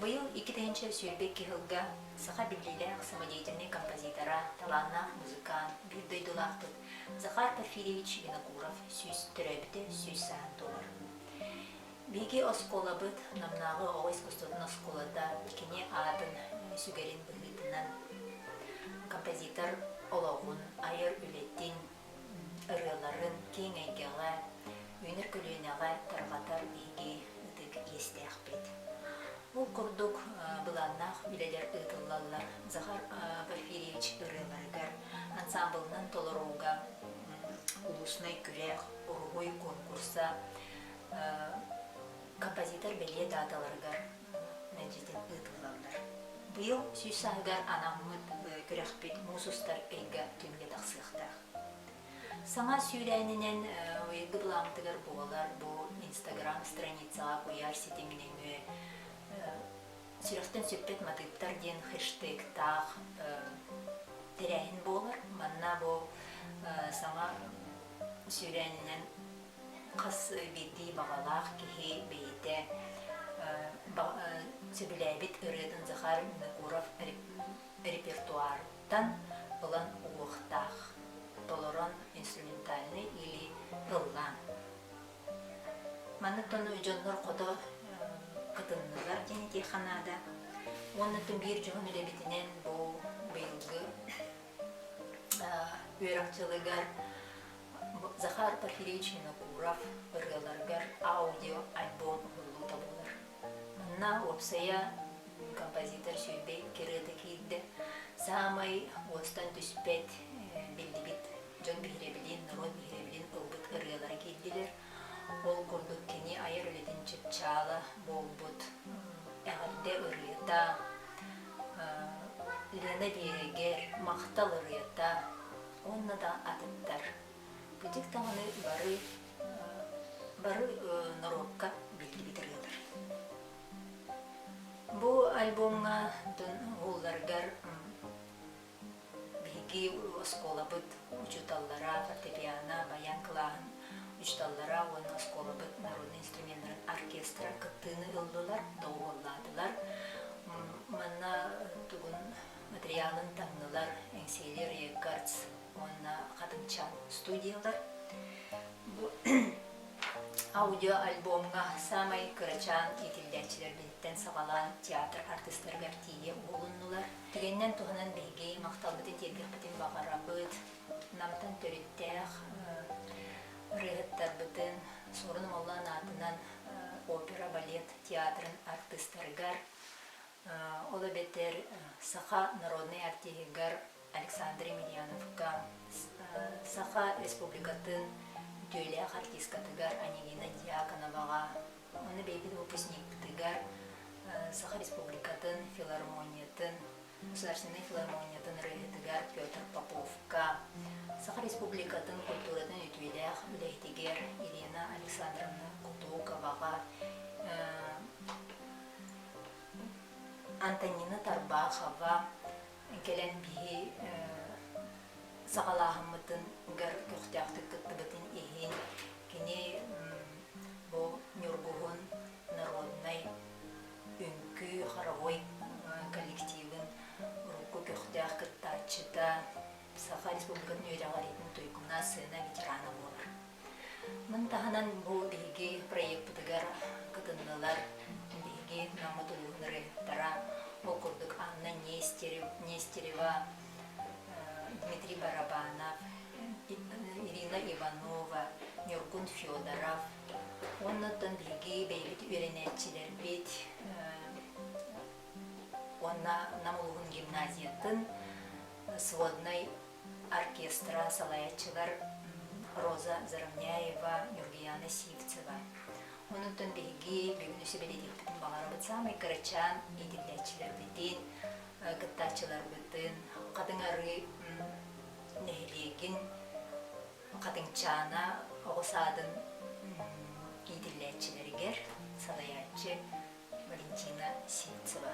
Быйыл 2022 сылга саха биллиилээх самодеятельнай композитора, талааннаах музыкант, биир дойдулаахпыт Захар Порфирьевич Винокуров төрөөбүтэ 100 сааһын туолар. Биһиги оскуолабыт Намнааҕы оҕо искусствотын оскуолата кини аатын сүгэрин быһыытынан композитор олоҕун, айар үлэтин, ырыаларын киэҥ эйгэҕэ, үүнэр көлүөнэҕэ тарҕатар биһиги ытык иэстээхпит. Ол курдук былааннаах үлэлэр ыытыллаллар. Захар Порфирьевич ырыаларыгар ансаамбылынан толорууга улуснай күрэх, уруһуй куонкурса, композитор бэлиэ дааталарыгар мэлдьитин ыытыллаллар. Быйыл 100 сааһыгар анаммыт күрэхпит муус устар ыйга түмүгэ тахсыахтаах. Саҥа сүүрээнинэн быйылгы былааммытыгар буолар бу Инстаграм страницаҕа куйаар ситим нөҥүө сүрэхтэн сүппэт матыыптар диэн хэштегтаах тэрээһин буолар. Манна бу саҥа сүүрээнинэн хас биирдии баҕалаах киһи бэйэтэ сөбүлээбит ырыатын Захар Винокуров репертуарыттан ылан угуохтаах, толорон инструментальный или ыллаан. Маннык дьоннор хото кытыннылар диэн этиэххэ наада. Уонна биир дьоһун үлэбитинэн бу быйылгы үөрэх дьылыгар Захар Порфирьевич Винокуров ырыаларыгар аудио-альбом уһуллуута буолар. Манна уопсайа композитор 22 ырыата киирдэ. Саамай уостан түспэт, биллибит дьон биһирэбилин, норуот биһирэбилин ылбыт ырыалара киирдилэр. Ол курдук кини айар үлэтин чыпчаала буолбут эҕэрдэ ырыата, Лена биэрэгэр махтал ырыата уонна да атыттар. Кырдьык даҕаны бары бары норуокка биллибит ырыалар. Бу альбомҥа уһулларыгар биһиги оскуолабыт учууталлара, фортепиано, баян кылааһын учууталлара уонна оскуолабыт народнай инструменнарын оркестра кыттыыны ыллылар, доҕуһуоллаатылар. Манна тугун материалын таҥнылар Эҥсиэли Рекордс уонна Хатыҥчаан студиялар. Бу аудиоальбомҥа саамай кырачаан иитиллээччилэрбититтэн саҕалаан театр артыыстарыгар тиийэ уһулуннулар. Түгэнинэн туһанан биһиги махталбытын тиэрдиэхпитин баҕарабыт. Намтан төрүттээх ырыаһыттарбытын Суорун Омоллоон аатынан опера, балет театрын артыыстарыгар, ол эбэтэр саха народнай артиһыгар Александр Емельяновка, Саха Республикатын үтүөлээх артисткатыгар Анегина Дьяконоваҕа, уонна бэйэбит выпускникпытыгар Саха Республикатын филармониятын, Государственнай филармониятын ырыаһытыгар Петр Поповка, Саха Республикатын культуратын үтүөлээх үлэһитигэр Елена Александровна Кутуковаҕа, Антонина Тарбахова кэлэн биһи саҕалааһыммытыгар көхтөөхтүк кыттыбытын иһин кини бу Ньургуһун народнай үҥкүү хоровой коллективын урукку көхтөөх кыттааччыта, Саха Республикатын үөрэҕириитин туйгуна, сцена ветерана буолар. Маны таһынан бу биһиги проекпытыгар кытыннылар биһиги Наммыт улууһун ырыаһыттара, ол курдук Анна Нестерева, Дмитрий Барабанов, Ирина Иванова, Ньургун Федоров уонна оттон биһиги бэйэбит үөрэнээччилэрбит уонна Нам улууһун гимназиятын своднай оркестра салайааччылар Роза Заровняева, Ньургуяна Сивцева. Онон биһиги бүгүн өссө бэлиэтиэхпитин баҕарабыт саамай кырачаан иитиллээччилэрбитин, кыттааччыларбытын Хатыҥ Арыы нэһилиэгин Хатыҥчаана оҕо саадын иитиллээччилэригэр салайааччы Валентина Сивцева.